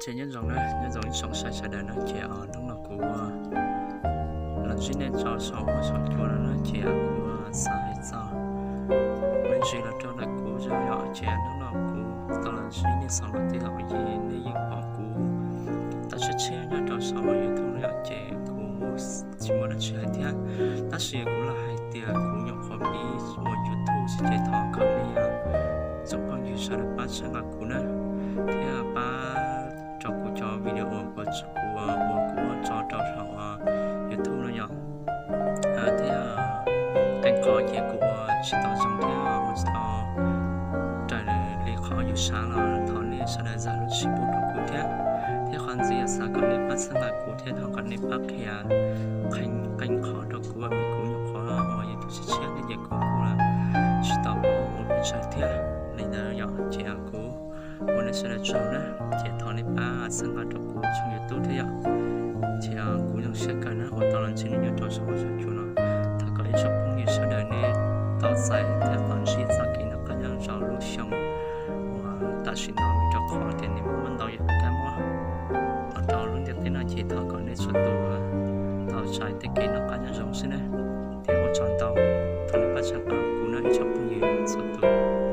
Ces nyob zoo na, nyob zoo ib tsoom saib sawv daws na, ces hnub no kuv los ntsib nej rau saum huab saum cua no na, ces kuv xav hais txog me ntsis los rau ntawm kuv zog yom. Ces hnub no kuv tau los ntsib nej xaus no tias uas yog nej yeej pom kuv tau tshiab tshiab nyob rau saum YouTube no yom, ces kuv tsis muaj dab tsi hais thiab. Tab sis kuv los hais tias kuv nyuam qhuav pib ua YouTube xwb ces thov kom nej tsoom phooj ywg sawv daws pab txhawb nqa kuv na, thiab pab rau kuv cov video uas kuv ua, kuv ua tso rau saum YouTube no yom. Thiab qee qhov ces kuv ua tsis tau zoo thiab ua tsis tau raws li qhov yus xav los thov nej sawv daws zam lub txim pub rau kuv thiab. Thiab qhov ntxiv xav kom nej pab txhawb nqa kuv thiab thov kom nej pab qhia qee qhov rau kuv, vim kuv nyuam qhuav ua YouTube tshiab tshiab thiab ces kuv kuj tsis tau paub ua pes tsawg thiab li ntawd yom. Ces kuv ua nej sawv daws tsaug na, ces thov nej pab txhawb nqa rau kuv tshooj YouTube thiab yom. Ces kuv zoo siab kawg na uas tau los ntsib nej nyob rau saum huab saum cua no. Thov kom ib tsoom phooj ywg sawv daws nej tau txais thiab tau ntsib txoj kev noj qab nyob zoo lub xyoo uas tam sim no, vim rau qhov tias nws muaj ntau yam kab mob los rau lub ntiaj teb no ces thov kom nej txhua tus tau txais tej kev noj qab nyob zoo xwb na. Thiab ua tsaug ntau, thov nej pab txhawb nqa kuv no ib tsoom phooj ywg txhua tus.